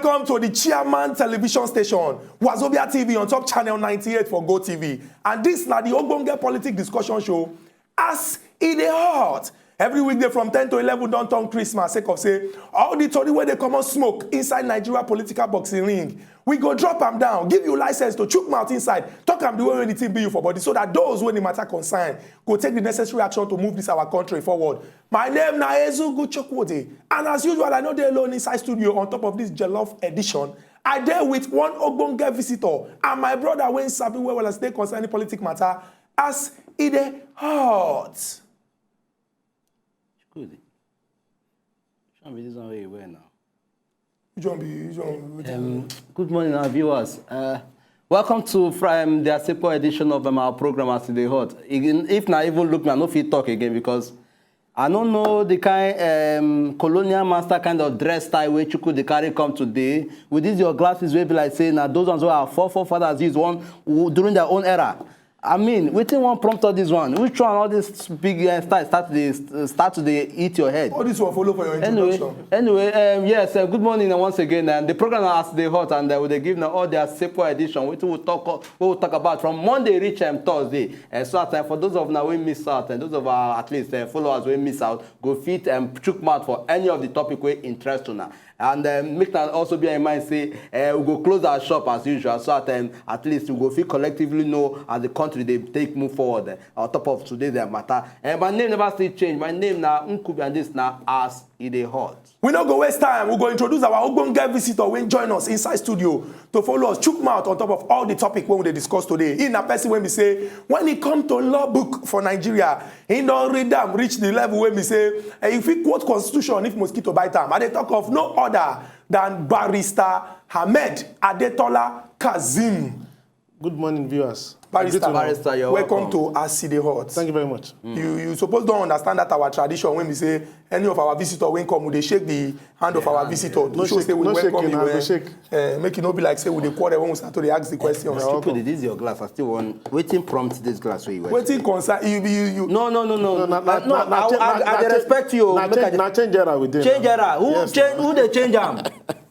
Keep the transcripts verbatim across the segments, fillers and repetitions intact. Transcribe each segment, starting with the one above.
Welcome to the Chairman Television Station, Wazobia T V on top channel ninety-eight for Go T V. And this na the Ogbonge Politic Discussion Show. As e dey hot, every weekday from ten to eleven don turn Christmas sake of say all the tori wey dey comot smoke inside Nigeria political boxing ring. We go drop am down, give you license to chook mouth inside, talk am the way wey the thing be you for body, so that those wey the matter concern go take the necessary action to move this our country forward. My name na Ezugu Chukwudi, and as usual, I no dey alone inside studio on top of this jollof edition. I dey with one ogbonge visitor and my brother wey sabi well well as dey concerning politic matter as e dey hot. Good. Show me this one where you were now. Which one be which one? Which Um, good morning, our viewers. Uh, welcome to from the Asepo edition of um, our program as e dey hot. Even if na even look, I no fit talk again because I don't know the kind um, colonial master kind of dress style wey Chuku dey carry come today with these your glasses wey be like say na those ones wey our forefathers use one during their own era. I mean, wetin wan prompt all this one? Which one all this big uh, style start to dey start to dey eat your head? All this one follow for your Anyway, introduction. Anyway, um, yes, uh, good morning and once again, and the program as e dey hot and uh, we dey give now all their simple edition. Wetin we talk we will talk about from Monday reach um, Thursday. Uh, so as uh, for those of now we miss out and those of our at least uh, followers we miss out, go fit um, chook mouth for any of the topic we interest una. And um, make that also bear in mind say uh, we go close our shop as usual. So at um, at least we go feel collectively know as the country they take move forward. Uh, on top of today their matter. Uh, my name never still change. My name now Nkubi and this now as e dey hot. We no go waste time. We go introduce our ogbonge visitor wey join us inside studio to follow us chook mouth on top of all the topic wey we dey discuss today. He na person wey be say when e come to law book for Nigeria, he don read am reach the level wey be say eh, if he quote constitution if mosquito bite am. I dey talk of no other than Barrister Ahmed Adetola Kazeem. Good morning, viewers. Barrister, Barrister, you're welcome, welcome. To As E Dey Hot. Thank you very much. You you suppose don understand that our tradition when we say any of our visitor when come, we dey shake the hand of our visitor to No show shake- say we no welcome shaking, you. I go Eh, shake. Eh, make e no be like say we dey quarrel when we start to dey ask the question. Chuku, this is your glass. I still want. Wetin prompt this glass wey you wear? Wetin concern you? You you. No, no, no, no. No, na- na- no, na- na I, cha- I, na- I na dey cha- respect you. na Make I change- dey- na change era we dey Change now. Era. Who Yes, change? na. Who dey change am?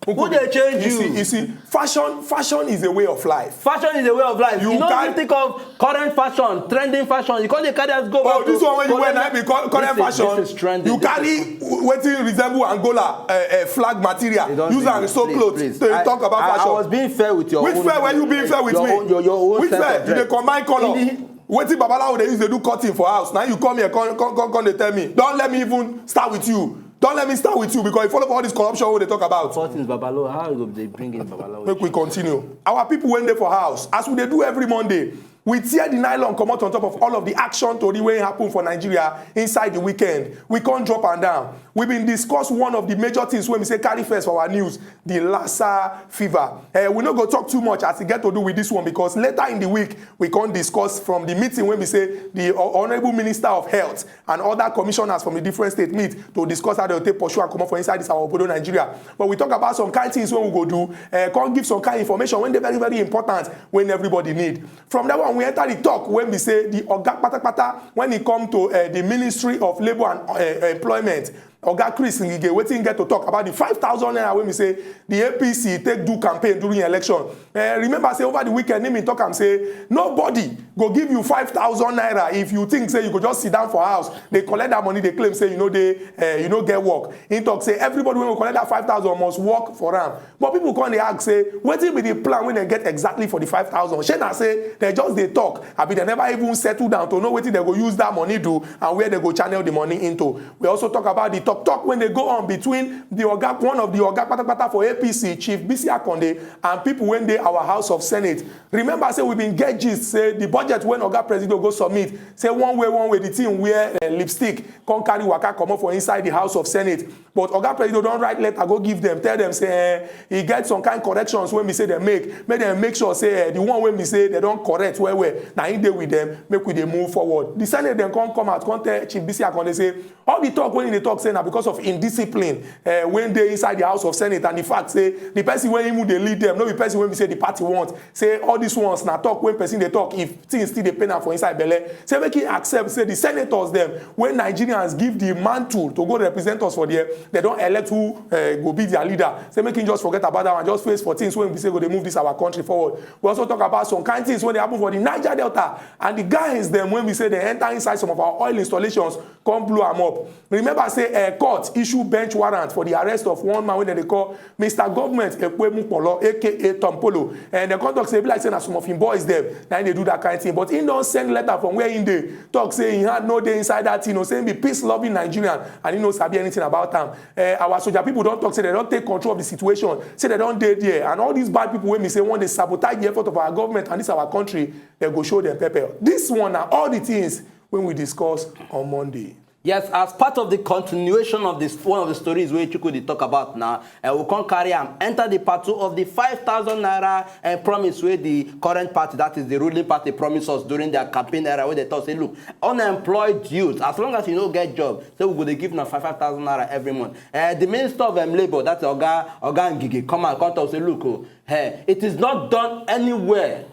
Who dey change You see, you? You see, fashion fashion is a way of life. Fashion is a way of life. You You know, can't- you think of current fashion, trending fashion. You call the carrier go Oh, back this to one when you wear colonial- now be cur- current This is- fashion. This is trending. You This carry is- wetin resemble Angola uh, uh, flag material. You don't Use do am this. sew Please, clothes please. to I- talk about I, fashion. I was being fair with your Which own. Fair were you being fair with your me? Own, your, your own Which sense fair? Of You dress. dey combine color. In the- Wetin babalawo dey use dey do cutting for house? Now you come here, come come come come dey tell me. Don't let me even start with you. Don't let me start with you because you follow for all this corruption wey dey talk about. Four things, Babalawo. How you go dey bring in Babalawo? Make we continue. Our people wey dey for house, as we dey do every Monday, we tear the nylon comot on top of all of the action tori wey happen for Nigeria inside the weekend. We come drop am down. We been discuss one of the major things wey we say carry first for our news, the Lassa fever. Uh, we no go talk too much as e get to do with this one because later in the week we come discuss from the meeting wey we say the Ho- Honourable Minister of Health and other commissioners from the different state meet to discuss how they take pursue and comot for inside this our obodo Nigeria. But we talk about some kind things wey we go do, uh, come give some kind information wey dey very very important wey everybody need. From that one we enter the talk wey we say the oga patapata when e come to uh, the Ministry of Labour and uh, Employment. Oga Chris Ngige wetin get to talk about the five thousand naira wey we say the A P C take do campaign during election. Uh, remember say over the weekend him talk am say nobody go give you five thousand naira if you think say you go just sit down for house dey collect that money dey claim say you no dey uh, you no get work. He talk say everybody wey go collect that five thousand must work for am. But people come dey ask say wetin be the plan wey dem get exactly for the five thousand? Shey na say dem just dey talk abi dem never even settle down to know wetin dem go use that money do and where dem go channel the money into. We also talk about the talk talk wey dey go on between the oga one of the oga patapata for A P C, Chief Bisi Akande, and people wey dey our House of Senate. Remember say we been get gist say the budget wey oga Presido go submit say one way one way the thing wear uh, lipstick come carry waka comot for inside the House of Senate. But oga Presido don write letter go give them, tell them say eh, e get some kind corrections wey be say dem make, make dem make sure say eh, the one wey be say dem don correct well well na him dey with them, make we dey move forward. The Senate dem come come out come tell Chief Bisi Akande say all the talk wey he dey talk say na because of indiscipline eh, wey dey inside the House of Senate and the fact say the person wey him dey lead them no be person wey be say the party want. Say all these ones na talk wey person dey talk if thing still dey pain am for inside belle. Say make him accept say the senators dem wey Nigerians give the mantle to go represent us for there, dem don elect who uh, go be their leader. Say make him just forget about that one, just face for things wey be say go dey move this our country forward. We also talk about some kind things wey dey happen for the Niger Delta and the guys dem wey be say dey enter inside some of our oil installations, come blow am up. Remember say uh, court issue bench warrant for the arrest of one man wey dem dey call Mister Government Ekpemukpolo, A K A Tom Polo. And dem come talk say e be like say na some of him boys dem na him dey do that kind thing. But him don send letter from where him dey talk say him hand no dey inside that thing o, say him be peace loving Nigerian and he no sabi anything about am. Eh, our soldier people don talk say dem don take control of the situation, say dem don dey there, and all these bad people wey be say wan dey sabotage the effort of our government and this our country, dem go show dem pepper. This one na all the things wey we discuss on Monday. Yes, as part of the continuation of this one of the stories wey Chukwudi talk about now, uh, we come carry am enter the part two of the five thousand naira uh, promise wey the current party, that is the ruling party, promise us during their campaign era, wey dem talk say, look, unemployed youth, as long as you no get job, say we go dey give na five thousand naira every month. Uh, the minister of um, labour, that's Oga Oga Ngige, come out come talk say, look o, hey, it is not done anywhere,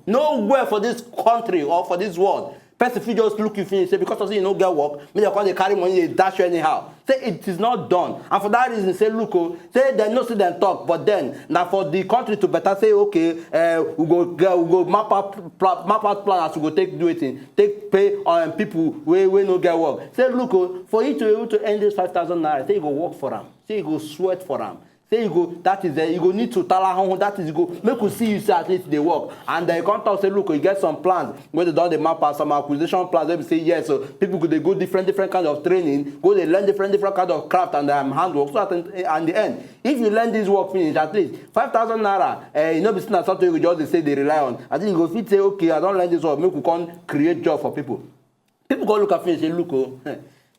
nowhere for this country or for this world. Person fit just look you finish say because of say you no get work, make dem come dey carry money dey dash you anyhow. Say it is not done, and for that reason say look o, say dem know say dem talk, but then na for the country to better. Say okay, uh, we go get, we go map out pla- map out plan as we go take do wetin take pay um, people wey wey no get work. Say look o, for you to be able to earn this five thousand naira, say you go work for am, say you go sweat for am. Say you go, that is uh, you go need to tala home, that is you go make we see you say at least dey work. And then you come talk say look, you get some plans wey dem don dey map out, some acquisition plans wey be say yes, so people go dey go different different kind of training, go dey learn different different kind of craft and um, handwork, so at the, at the end, if you learn this work finish, at least five thousand naira, uh, you no be say na something you go just dey say dey rely on. I think you go fit say okay, I don learn this work, make we come create job for people. People go look at me and say, look o, eh,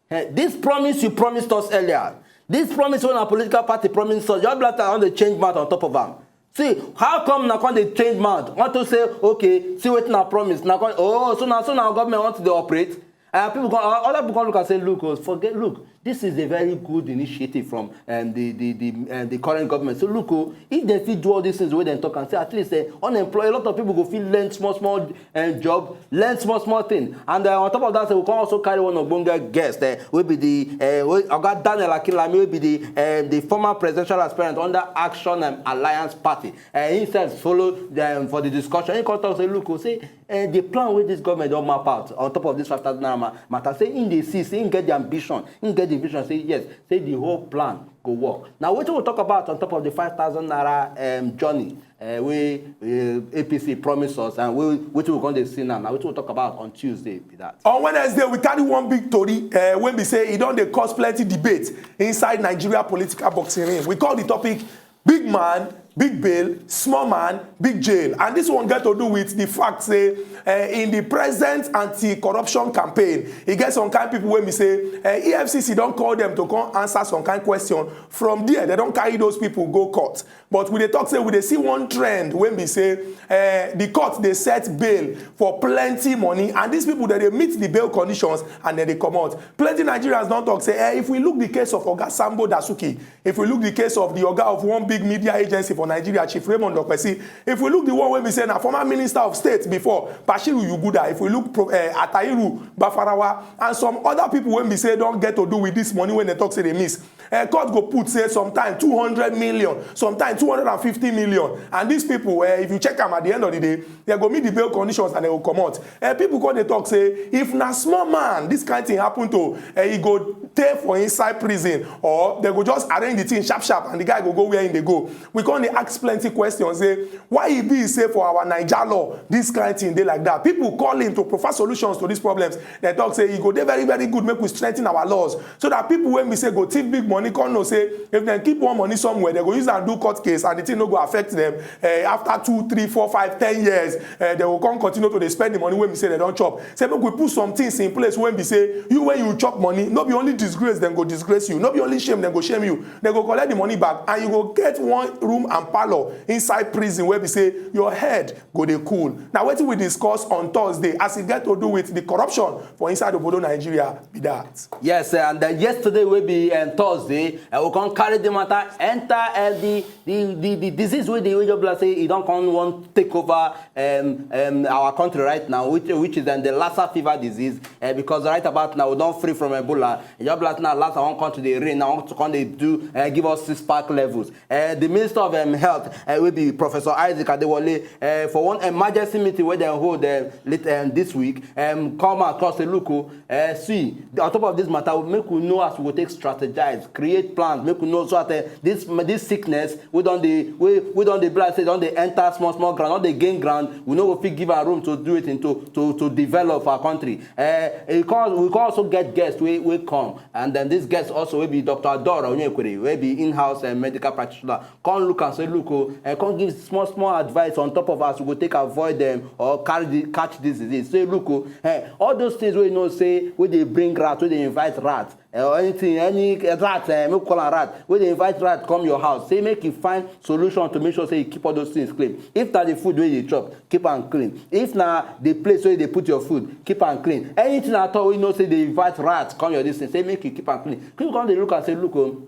eh, this promise you promised us earlier, this promise wey our political party promised us, just be like I don dey change mouth on top of am. See, how come na come dey change mouth? Want to say okay, see wetin I promise, na come, oh, so na so na government want to dey operate? And people come, other people come look and say, look o, forget, look, this is a very good initiative from um, the the the, um, the current government. So look o, if dem fit do all these things wey dem talk and say at least uh, unemployed, a lot of people go fit learn small small um, job, learn small small thing. And uh, on top of that, we can also carry one ogbonge guest uh, wey be the uh, wey, Oga Daniel Akinlami, wey be the um, the former presidential aspirant under Action um, Alliance Party. Uh, he himself follow um, for the discussion. He come talk say, look o, say uh, the plan wey this government don map out on top of this five thousand naira matter, say him dey see, say him get the ambition, him get the vision, say yes, say the whole plan go work. Now wetin we talk about on top of the five thousand naira um, journey uh, wey uh, A P C promise us and wey wetin we come dey see now, na wetin we talk about on Tuesday be that. On Wednesday, we carry one big tori uh, wey be say e don dey cause plenty debate inside Nigeria political boxing ring. We call the topic big man, big bail, small man, big jail. And this one get to do with the fact say uh, in the present anti-corruption campaign, e get some kind people wey be say uh, E F C C don call them to come answer some kind question. From there, they don carry those people go court. But we dey talk say we dey see one trend wey be say uh, the court dey set bail for plenty money, and these people dem dey meet the bail conditions and dem dey comot. Plenty Nigerians don talk say eh, if we look the case of Oga Sambo Dasuki, if we look the case of the oga of one big media agency for Nigeria, Chief Raymond Okpesi, if we look the one wey be say na former minister of state before, Bashiru Yuguda, if we look uh, Atairu Bafarawa and some other people wey be say don get to do with this money wey dem talk say dey miss, uh, court go put say sometime two hundred million, sometime two hundred and fifty million, and these people, uh, if you check am at the end of the day, they go meet the bail conditions and they go comot. Uh, people come dey talk say if na small man this kind thing happen to, uh, e go tey for inside prison, or they go just arrange the thing sharp sharp and the guy go go where him dey go. We come dey ask plenty questions say why e be say for our Naija law this kind thing dey like that. People call him to prefer solutions to these problems. They talk say e go dey very very good make we strengthen our laws so that people wey be say go thief big money come know say if dem keep one money somewhere, they go use am do court case and the thing no go affect them. Uh, after two, three, four, five, ten years, uh, they go come continue to dey spend the money wey be say they don chop. Say make we put some things in place wey be say you, when you chop money, no be only disgrace dem go disgrace you, no be only shame dem go shame you, dem go collect the money back and you go get one room and parlour inside prison wey be say your head go dey cool. Na wetin we discuss on Thursday as e get to do with the corruption for inside obodo Nigeria be that. Yes, uh, and uh, yesterday wey be um, Thursday, Say, I will come carry the matter, enter uh, the, the, the, the disease wey dey wey just be like say e don come wan take over um, um, our country right now, which, which is um, the Lassa fever disease. Uh, because right about now, we don free from Ebola. E just be like now, Lassa wan come to dey reign now, to come dey do, uh, give us six pack levels. Uh, the Minister of um, Health, uh, wey be Professor Isaac Adewale, uh, for one emergency meeting wey dem hold uh, late um, this week, um, come across say, look, oh, uh, see, the, on top of this matter, make we know as we go take strategize, create plans, make we know so that uh, this this sickness wey don dey wey wey don dey be like say don dey enter small small ground, don dey gain ground, we no go fit give am room to do it into to to develop our country. Uh, e come, we come also get guests wey wey come, and then this guest also wey be Doctor Adora Onyekwere, wey be in-house uh, medical practitioner, come look and say, look, oh, uh, come give small small advice on top of as we go take avoid them or carry the, catch this disease. Say, look, oh, uh, all those things wey you know say wey dey bring rat, wey dey invite rat, eh, or anything, any rat, eh, make we call am rat, wey dey invite rat come your house, say make you find solution to make sure say you keep all those things clean. If na the food wey you dey chop, keep am clean. If na the place wey you dey put your food, keep am clean. Anything at all wey you know say dey invite rat come your this thing, say make you keep am clean. People come dey look and say, look, oh,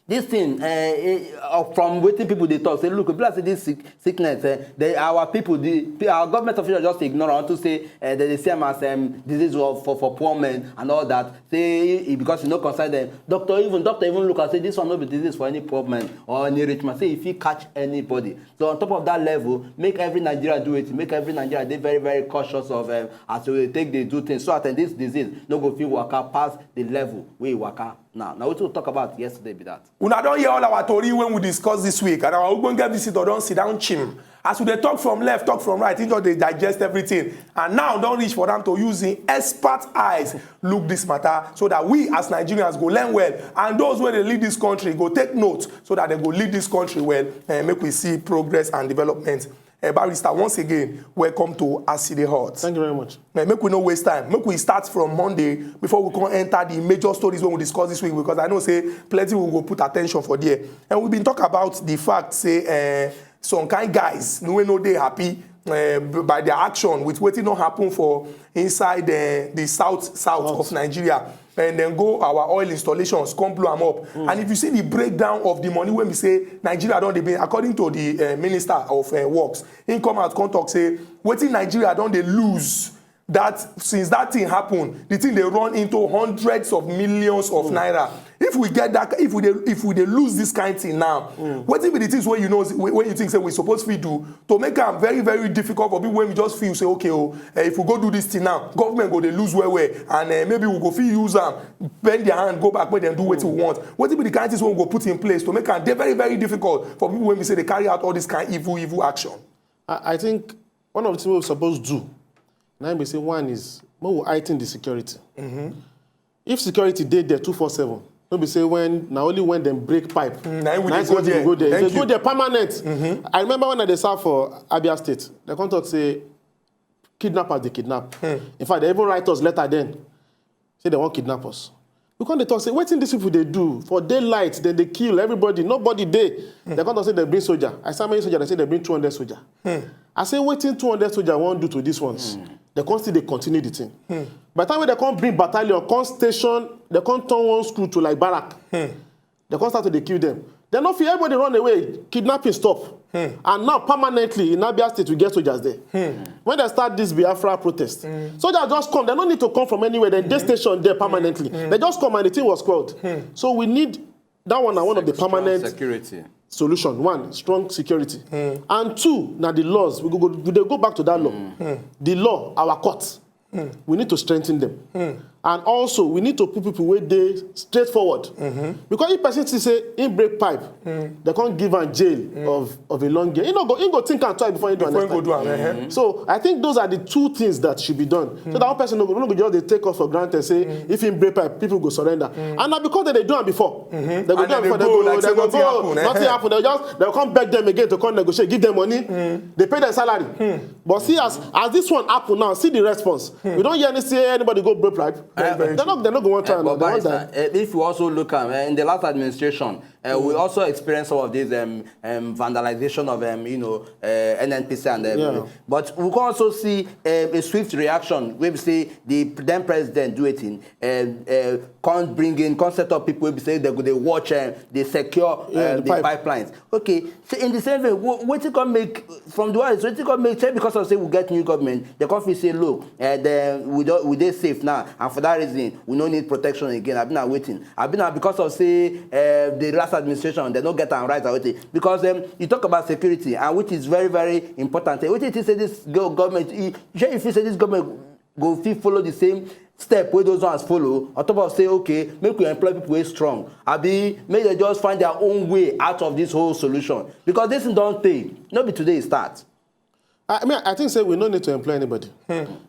this thing, eh, eh, uh, from wetin people dey talk, say, look, e be like say this sick, sickness, eh, the, our people, the pe- our government officials just ignore am unto say eh, dem dey see am as um, disease of, for, for poor men and all that. Say e, because e no concern them. Doctor even doctor even look and say this one no be disease for any poor man or any rich man. Say e fit catch anybody. So on top of that level, make every Nigeria do it. Make every Nigeria dey very very cautious of um, as we take dey do things, so that um, this disease no go fit waka pass the level wey e waka now. Na wetin we talk about yesterday be that. Una don hear all our tori wey we discuss this week, and our ogbonge visitor don sit down chim. As we dey talk from left, talk from right, he just dey digest everything. And now don reach for am to use him expert eyes look this matter, so that we as Nigerians go learn well, and those wey dey lead this country go take note, so that dem go lead this country well. Eh, make we see progress and development. Eh, Barrister, once again, welcome to As E Dey Hot. Thank you very much. Eh, make we no waste time. Make we start from Monday before we come enter the major stories wey we discuss this week, because I know say plenty we go put attention for there. And we been talk about the fact say eh, some kind guys wey no dey happy eh, by their action with wetin don happen for inside eh, the south south of Nigeria, and then go our oil installations, come blow am up. And if you see the breakdown of the money wey be say Nigeria don dey pay, according to the eh, minister of eh, works, he come out come talk say wetin Nigeria don dey lose that since that thing happen, the thing dey run into hundreds of millions of naira. If we get that, if we dey if we dey lose this kind thing now, wetin be the things wey you know wey wey you think say we suppose fit do to make am very very difficult for people wey we just feel say, okay, oh, eh, if we go do this thing now, government go dey lose well well, and eh, maybe we go fit use am bend their hand, go back, make dem do wetin we want. Wetin be the kind things wey we go put in place to make am dey very very difficult for people wey be say dey carry out all this kind evil evil action? I, I think one of the things we suppose do na im be say one is make we heighten the security. If security dey there two four seven, no be say when na only when dem break pipe Mm, na im we na dey im go security there. Go there. Thank If they go you. There permanent. I remember when I dey serve for Abia State, they come talk say kidnappers dey kidnap. In fact, they even write us letter then say they wan kidnap us. We come dey talk say wetin these people dey do for daylight, dem dey kill everybody, nobody dey. They come talk say they bring soldier. I say how many soldier? They say they bring two hundred soldier. I say wetin two hundred soldier wan do to these ones? They come still dey continue the thing. By the time wey they come bring battalion, come station, they come turn one school to like barrack. They come start to dey kill them. They no fit, everybody run away. Kidnapping stop. And now permanently in Abia State we get soldiers there. When they start this Biafra protest, soldiers just come. They no need to come from anywhere. They dey station there permanently. They just come and the thing was quelled. So we need that one na one of the Strong permanent security. Solution. One, strong security. And two, na the laws. We go, go, we dey go back to that law. The law, our court. We need to strengthen them. And also, we need to put people wey dey straightforward. Because if person see say im break pipe, they come give am jail of, of a long year. He no go, he go think am twice before he do Before he go next do time. Am, eh, eh. So I think those are the two things that should be done. So that one person no go, no go just dey take us for granted say if he break pipe, people go surrender. And na because they dey do am before. They go And do am then before, they they go, go, like they say go nothing go, happen, eh, nothing eh. Happen. They just, they come beg them again to come negotiate, give them money. They pay their salary. But see as, as this one happen now, see the response. We don't hear any say anybody go break pipe. Very, very They no, true. They no go one try Eh, another. But They want Barrister, that. Eh, if you also look at eh, in the last administration, Uh, we also experience some of these um, um, vandalization of um, you know uh, N N P C and everything. Yeah. But we can also see um, a swift reaction. We say the then president do it in um, uh, can't bring in, can't set up people. We say they go they watch and they secure Yeah, uh, the the pipe. Pipelines. Okay, so in the same way, what it can make from the world, what it can make say because of say we get new government, they come fit say look, uh, then we don't we dey safe now, and for that reason we no need protection again. I've been waiting. I've been because of say uh, the last administration they no get am right or wetin. Because um, you talk about security and which is very very important. Eh, wetin you think say this go- government? You, shey you feel say this government go fit follow the same step wey those ones follow on top of say okay make we employ people wey strong abi make dem just find their own way out of this whole solution because this thing don tey no be today e start. I mean, I think say we no need to employ anybody.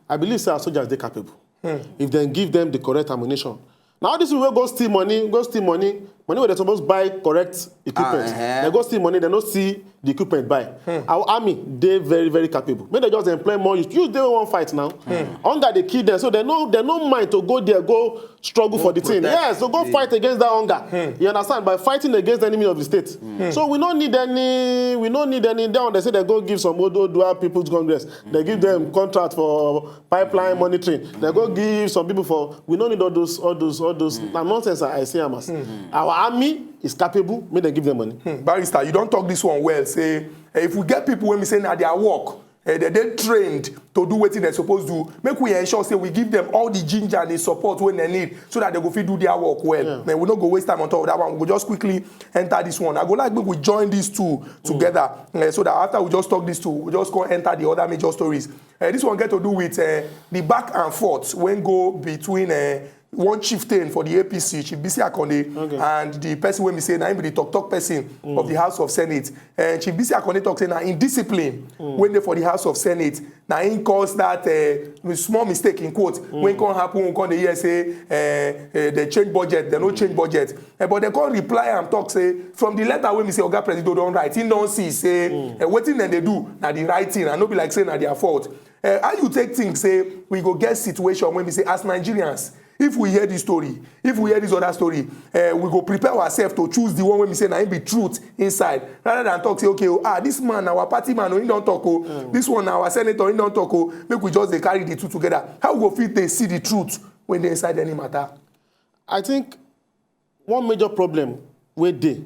I believe say our soldiers dey capable. If dem give them the correct ammunition. Now all these people wey go steal money, go steal money, money wey dem suppose buy correct equipment. Ah, uh-huh. Dem go steal money, dem no see the equipment buy. Our army dey very very capable. Make dem just employ more youth. Youth dey wey wan fight now. Hunger dey kill them, so dem no dem no mind to go there go struggle for the thing. Protect Yes, so go the- fight against that hunger. You understand? By fighting against the enemy of the state. So we no need any, we no need any. That one dem say dem go give some old old dual people's congress. Dem give them contract for pipeline monitoring. Dem go give some people for. We no need all those all those all those. Na nonsense I see am as. Our army is capable. Make dem give them money. Barrister, you don talk this one well. Say eh, if we get people wey be say na their work, eh, they dey trained to do wetin dem suppose do. Make we ensure say we give them all the ginger and the support wey dem need so that they go fit do their work well. Yeah. Eh, we no go waste time on top of that one. We go just quickly enter this one. I go like make we join these two together eh, so that after we just talk these two, we just go enter the other major stories. Eh, this one get to do with eh, the back and forth wey go between eh, one chieftain for the A P C, Chief Bisi Akande, Okay. and the person wey be say na him be the talk talk person of the House of Senate. Uh, Chief Bisi Akande talk say na indiscipline wey dey for the House of Senate na him cause that uh, small mistake in quote wey come happen. We come dey hear say uh, uh, they change budget, they no change budget. Uh, but they come reply am talk say from the letter wey be say Oga Presido don write, he don see say uh, wetin dem dey do na the right thing and no be like say na their fault. Uh, how you take think say we go get situation wey be say as Nigerians, if we hear this story, if we hear this other story, uh, we go prepare ourselves to choose the one wey we say na him be truth inside, rather than talk say okay oh, ah this man na our party man oh, he don talk oh, this one na our senator, he don talk oh, make we just dey carry the two together. How we go fit dey see the truth wey dey inside any matter? I think one major problem wey dey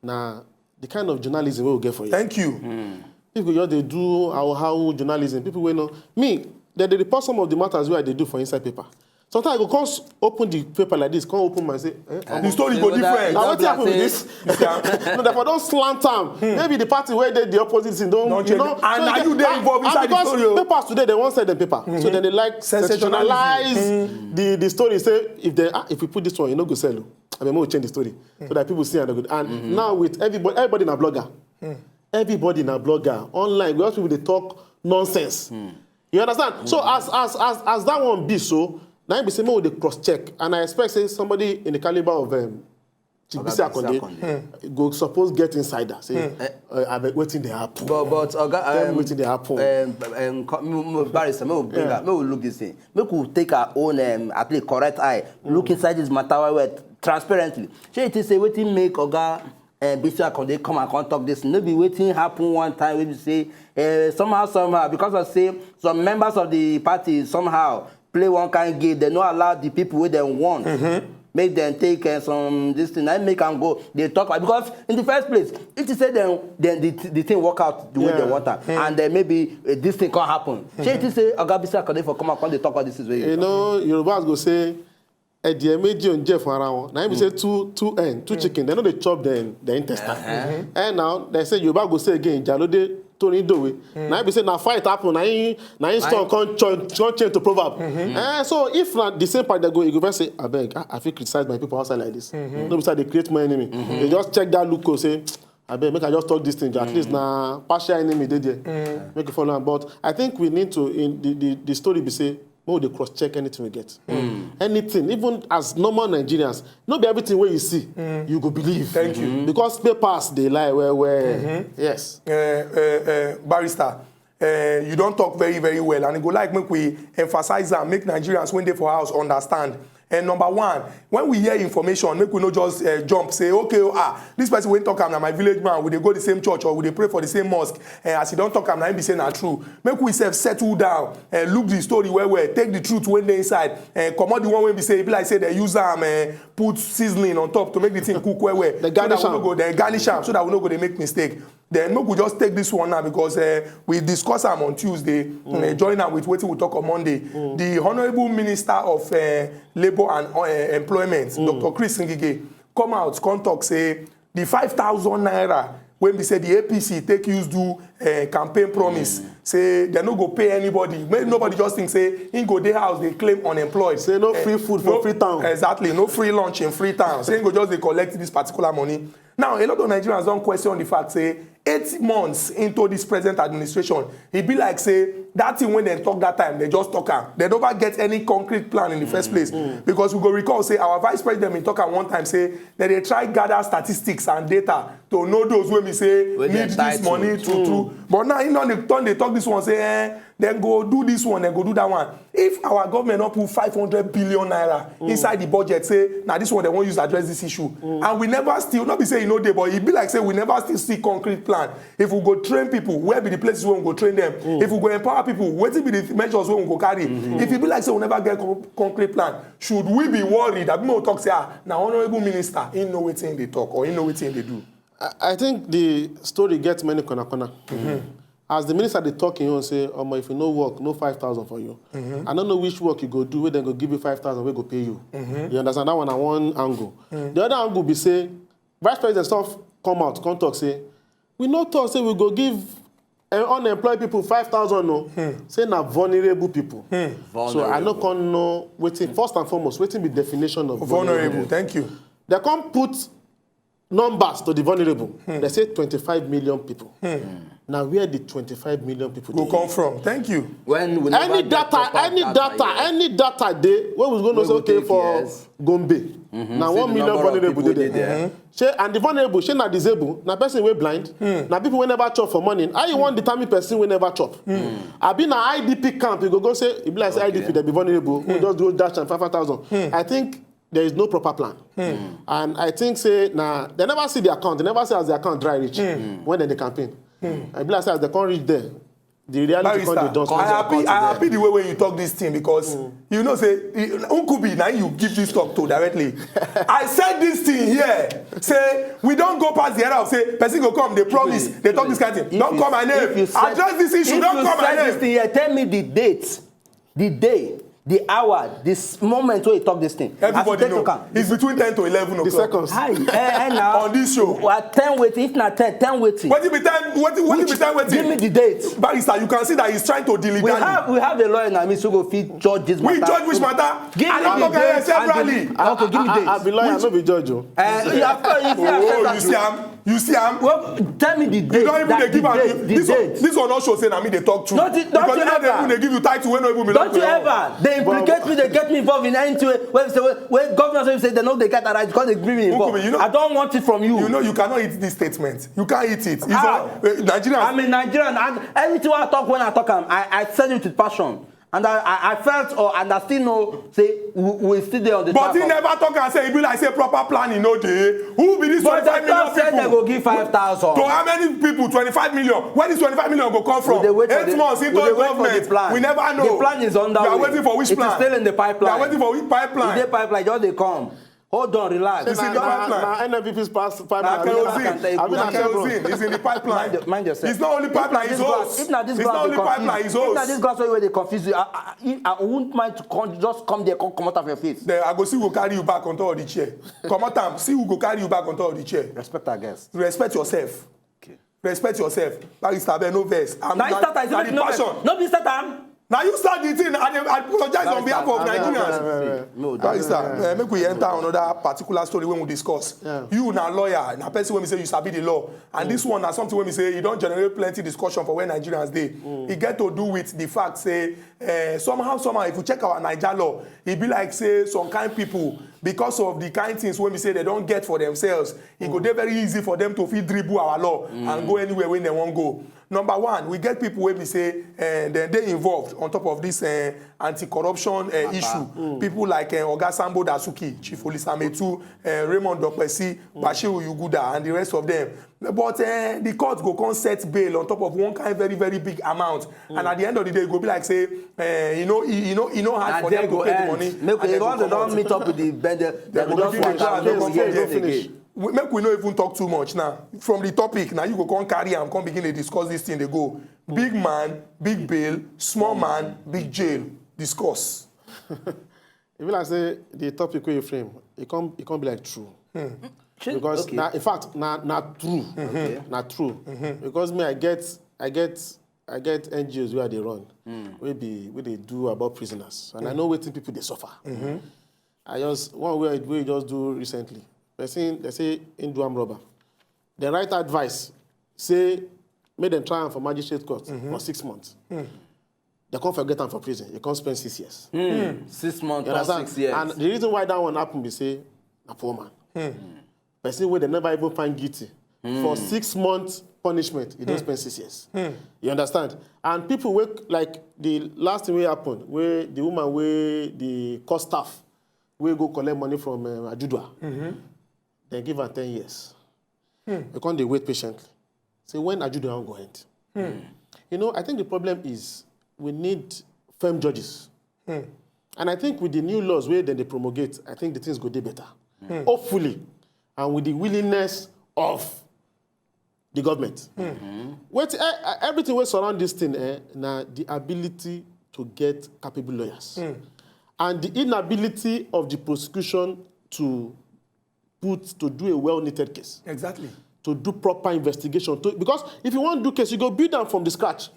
na the kind of journalism wey we get for here. Thank you. People just dey do how how journalism. People wey no me, dem dey report some of the matters wey I dey do for inside paper. Sometimes I go come s- open the paper like this, come open my say, eh, The story go different. Now wetin happen with this? No, therefore don slant am. Maybe the party wey dey the opposite thing don Don you change. know. And na you dey involved And inside the because story o. Papers today they wan say the paper, so then they like Sensationalism. sensationalize the the story. Say if they ah, if we put this one, e no go sell o. I mean, make we change the story so that people see and they go. And now with everybody, everybody na blogger. Everybody na blogger online. We also people dey talk nonsense. You understand? So as as as as that one be so, now be say make we dey cross check, and I expect say somebody in the caliber of um, Chief Bisi Akande go suppose get insider. Say, uh, abeg wetin dey happen? But but oga Tell me um, wetin dey happen. um, um, co- mo- mo- barrister, make we bring Yeah. am, make we look this thing, make we take our own um, at least correct eye look inside this matter well well, transparently. Shey you think say wetin make oga um, Bisi Akande come and come talk this thing no be wetin happen one time wey be say uh, somehow somehow because of say some members of the party somehow play one kind game, dem no allow the people wey dem want make dem take uh, some this thing na im make am go dey talk about because in the first place if you say dem dem the, the thing work out the way Yeah. dem want am and then maybe uh, this thing come happen shey you think say oga Bisi Akande for come out come dey talk all these things wey You know, Yorubas go say, "Ẹ̀dìẹ méjì ò ń jẹ fún ara wọn." Na him be say two two hen, two chicken, they no dey chop the the intestine. And now they say Yoruba go say again, "Ìjà ló dé tó ní dòwe." Na him be say na fight happen, na him na him storm come change come change to proverb. Eh, so if na the same party dey go, you go first say, "Abeg, I, I fit criticize my people outside like this." No be say they create more enemy. They just check that look say, "Abeg, make I just talk this thing. At least na partial enemy dey there. Make you follow am." But I think we need to in the the, the story be say make we dey cross check anything we get. Anything, even as normal Nigerians, no be everything wey you see you go believe. Thank you. Because papers dey lie well well. Yes. Uh, uh, uh, barrister, uh, you don talk very very well and e go like make we emphasize am make Nigerians wey dey for house understand. And number one, when we hear information, make we no just uh, jump, say, "Okay, oh, ah, this person wey talk am na my village man, we dey go the same church or we dey pray for the same mosque." And as he don talk am, na him be say na true. Make we sef settle down and look the story well well, take the truth wey dey inside and comot the one wey be say e be like say dem use am and put seasoning on top to make the thing cook well well. Dem garnish am. So that we no go, dem garnish am so that we no go dey make mistake. Then make we just take this one now because uh, we discuss am on Tuesday, mm. uh, join am with wetin we talk on Monday. Mm. The Honourable Minister of uh, Labour and uh, Employment, mm. Doctor Chris Ngige, come out, come talk say the five thousand naira wey be say the A P C take use do uh, campaign promise, mm. say dem no go pay anybody. Make nobody just think say he go dey house dey claim unemployed. Say no free food for Freetown. Exactly, no free lunch in Freetown. Say he go just dey collect this particular money. Now, a lot of Nigerians don question the fact say eight months into this present administration, e be like say that thing wey dem talk that time, dem just talk am. Dem never get any concrete plan in the first place. Mm. Because we go recall say our vice president bin talk am one time say dem dey try gather statistics and data to know those wey be say need this money true true. But now he don dey turn dey talk this one say eh, dem go do this one, dem go do that one. If our government no put five hundred billion naira mm. inside the budget, say na this one dem wan use address this issue, mm. and we never still, no be say e no dey, but e be like say we never still see concrete plan. If we go train people, where be the places wey we go train them? Mm. If we go empower people, wetin be the measures wey we go carry? Mm-hmm. If e be like say we never get con concrete plan, should we be worried? Abi make we talk say ah, na honourable minister, he know wetin he dey talk or he know wetin he dey do. I, I think the story gets many corner corner. Mm-hmm. As the minister dey talk, he wan say, "Omo, if you no work, no five thousand for you." Mm-hmm. I don't know which work you go do, where dem go give you five thousand, where go pay you. Mm-hmm. You understand? That one na one angle. Mm. The other angle be say, vice president sef come out, come talk say, "We no talk say we go give eh, unemployed people five thousand, no." Hmm. Say na vulnerable people. Hmm. So I no come know wetin, first and foremost, wetin be definition of vulnerable. Vulnerable, thank you. Dem come put numbers to the vulnerable. Hmm. Dem say twenty-five million people. Hmm. Na where the twenty-five million people go come from? Thank you. When we never get proper data, any data, any data dey wey we go know say okay for Gombe, na one million vulnerable dey there. Shey, and the vulnerable, shey na disabled, na person wey blind, na people wey never chop for morning. How you wan determine person wey never chop? Abi na I D P camp, you go go say, e be like say I D P, dem be vulnerable, we just go dash am five thousand. I think there is no proper plan. And I think say na dem never see the account, dem never see as the account dry reach when dem dey campaign. E be like say as dem come reach there, the reality come dey dust. I happy, I happy the way wey you talk this thing because you know say Nkubi, na you give this talk to directly. I said this thing here, say we don go past the era of say person go come, dey promise, dey talk this kind thing. Don't call my name. Address this issue, don't call my name. If you said this thing here, tell me the date, the day, the hour, this moment wey you talk this thing. Everybody know. It's between ten to eleven o'clock. The seconds. Hi, eh, eh, now. On this show. At ten wetin, if na ten, ten wetin. Wetin be ten, wetin, wetin be ten wetin? Give me the date. Barrister, you can see that he's trying to dilly dally. We have, we have a lawyer in our midst who go fit judge this matter. We judge which matter? Give me the date. I don talk severally. Okay, give me date. I be lawyer, no be judge o. Eh, yeah, of course, you see, oh, you see am. You see am? Well, tell me the date. You don't even dey give am. This one, this one no show say na me dey talk true. Don't you, don't you ever? Because you no dey even dey give you title wey no even belong to you. Don't you ever? Dey implicate me, dey get me involved in anything wey, wey say, wey, wey government say, say dem no dey get right because dem bring me involved. Nkubi, you know, I don't want it from you. You know, you cannot eat this statement. You can't eat it. How? Nigerians. I'm a Nigerian, and anything wey I talk, when I talk am, I, I said it with passion. And I, I, I felt or and I still know say we, we still dey on the track. But he never talk and say e be like say proper planning no dey. Who be this twenty-five million people? But dem talk say dem go give five thousand. To how many people? Twenty-five million. Where this twenty-five million go come from? Eight months into the government, we never know. The plan is under way. We are waiting for which plan? It is still in the pipeline. We are waiting for which pipeline? E dey pipeline, just dey come. Hold on, relax. You see, na, na, na N N P P's past pipeline. Na kerosene. Abi na kerosene. It's in the pipeline. Mind your, mind yourself. It's not only pipeline, it's hose. If na this glass, if na this glass dey confuse, if na only pipeline, it's hose. If na this glass wey dey confuse you, I, I, I won't mind to come, just come there, come comot am for your face. Then I go see who go carry you back on top of the chair. Comot am, see who go carry you back on top of the chair. Respect our guests. Respect yourself. Okay. Respect yourself. Barrister, abeg, no vex. Na you start am, no be start am. Na you start the thing. I dey apologize on behalf of Nigerians. No, no, Barrister, eh, make we enter another particular story wey we discuss. Yeah. You na lawyer, na person wey be say you sabi the law. And this one na something wey be say e don generate plenty discussion for where Nigerians dey. E get to do with the fact say, eh, somehow, somehow, if you check our Naija law, e be like say some kind people, because of the kind things wey be say dem don get for themselves, e go dey very easy for them to fit dribble our law and go anywhere wey dem wan go. Number one, we get people wey be say uh, dem dey involved on top of this uh, anti-corruption uh, issue. Mm. People like uh, Oga Sambo Dasuki, Chief Olisametu, uh, Raymond Dokpesi, mm. Bashiru Yuguda, and the rest of them. But uh, the court go come set bail on top of one kind very, very big amount. Mm. And at the end of the day, e go be like say, uh, you know, you know, you know hard for them to pay the money. Make we don meet up with the bend. Dem go just finish. We, make we no even talk too much now. From the topic, now you go come carry am, come begin to discuss this thing. They go big man, big bail, small man, big jail. Discuss. If you like say the topic wey you frame, it come it come be like true. Hmm. Because okay. Na, in fact, na na true, okay. Na true. Mm-hmm. Because me, I get I get I get N G Os where they run, mm. Where be where they do about prisoners, and mm. I know waiting people they suffer. Mm-hmm. I just one way we just do recently. Person they say in do arm robber. The right advice say make them try am for magistrate court mm-hmm. For six months. Mm. They can't forget am for prison. You can't spend six years. Mm. Six months, six years. And the reason why that one happen be say na poor man. Mm. Person wey dem never even find guilty for six months punishment, e don spend six years. You understand? And people wey like the last thing wey happen, wey the woman wey the court staff wey go collect money from uh, Ajudua, dem give am ten years. You come dey wait patiently. Say when Ajudua go end. You know, I think the problem is we need firm judges. And I think with the new laws wey dem dey promulgate, I think the things go dey better. Hopefully, and with the willingness of the government. Wait, eh, eh, everything wey surround this thing eh, na the ability to get capable lawyers and the inability of the prosecution to put to do a well-knitted case. Exactly. To do proper investigation. To, because if you wan do case, you go build am from the scratch.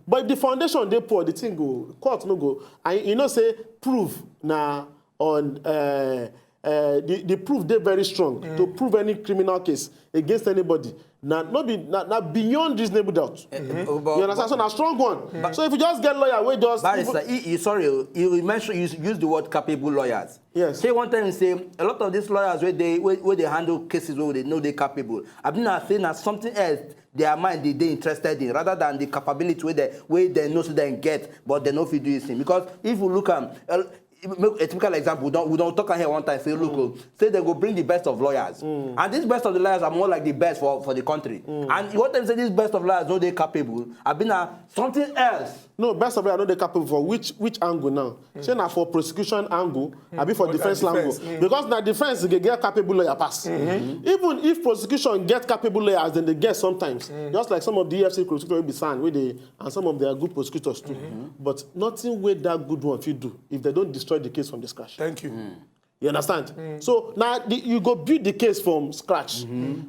But if the foundation dey poor, the thing go court no go. And you know say proof na on uh, uh, the, the proof dey very strong to prove any criminal case against anybody. Na no be na, na beyond reasonable doubt. You understand? So na strong one. So if you just get lawyer wey just Barrister, even you, you sorry, oh, you mention you use the word capable lawyers. Yes. Say one time say a lot of these lawyers wey dey wey, wey dey handle cases wey dey know dey capable. I mean, I say na something else their mind dey dey interested in rather than the capability wey they wey they know say they get but they no fit do this thing. Because if you look am, a, a typical example, we don we don talk am here one time say look o, say they go bring the best of lawyers, and this best of the lawyers are more like the best for for the country. And you want them say this best of lawyers no dey capable, abi na something else. No, best of lawyers no dey capable for which which angle now? Say na for prosecution angle, abi for defense angle? Because na defense dey get capable lawyer pass. Even if prosecution get capable lawyers, then they get sometimes. Just like some of the E F C prosecutors wey be san wey dey and some of their good prosecutors too. But nothing wey that good one fit do if they don't destroy the case from the scratch. Thank you. You understand? So now the, you go build the case from scratch.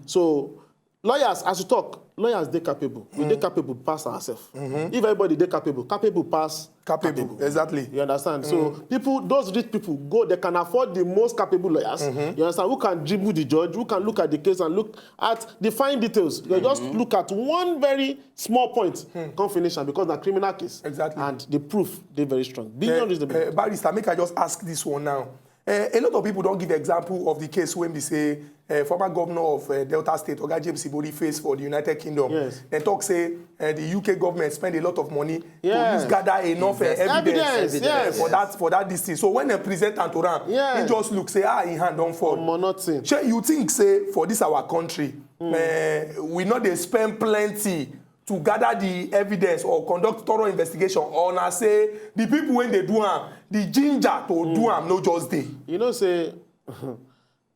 So lawyers, as you talk, lawyers dey capable. We dey capable pass ourselves. If everybody dey capable, capable pass capable. Exactly. You understand? So people, those rich people go, they can afford the most capable lawyers. You understand? Who can dribble the judge, who can look at the case and look at the fine details. They just look at one very small point, come finish am because na criminal case. Exactly. And the proof dey very strong. Beyond reasonable. Uh, Barrister, make I just ask this one now. Uh, a lot of people don't give example of the case when they say uh, former governor of uh, Delta State, Oga James Ibori, face for the United Kingdom. Yes. They talk say uh, the U K government spend a lot of money to use gather enough uh, evidence, evidence, uh, yes, for that for that this thing. So when they present am to am, he just look say ah, him hand don fall. Omo, nothing. Shey you think say for this our country, uh, we no dey spend plenty to gather the evidence or conduct thorough investigation, or na say the people wey dey do am, the ginger to do am no just dey? You know say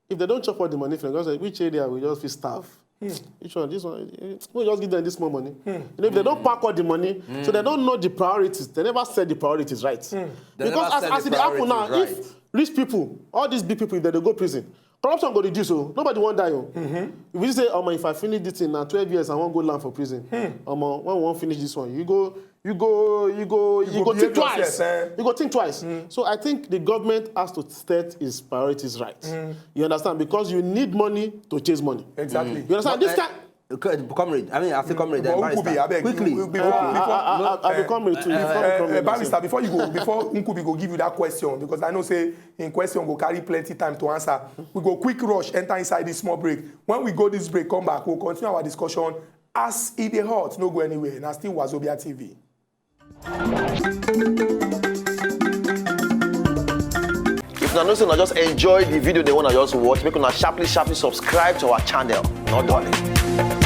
if they don't chop all the money, for example, which area we just fit starve? Which one? This one? We just give them this small money. You know, if they don't pack all the money, so they don't know the priorities. They never set the priorities right. Because as, as it happen now, if rich people, all these big people, if they dey go prison, corruption go reduce. Oh, nobody wan die. Oh, if you say, "Omo, if I finish this thing now, twelve years, I wan go land for prison." Omo, when we wan finish this one, you go, you go, you go, you go think twice. You go think twice. So I think the government has to set its priorities right. You understand? Because you need money to chase money. Exactly. You understand? This kind. Comrade, I mean, I say comrade, but Nkubi, abeg, quickly. Before, before, I, I, I, I, I, comrade too. Uh, uh, Barrister, before you go, before Nkubi go give you that question, because I know say in question go carry plenty time to answer. We go quick rush, enter inside this small break. When we go this break, come back, we'll continue our discussion As e dey hot, no go anywhere. Na still Wazobia T V. If una know say una just enjoy the video dem wey una just watch, make una sharply sharply subscribe to our channel. No dulling.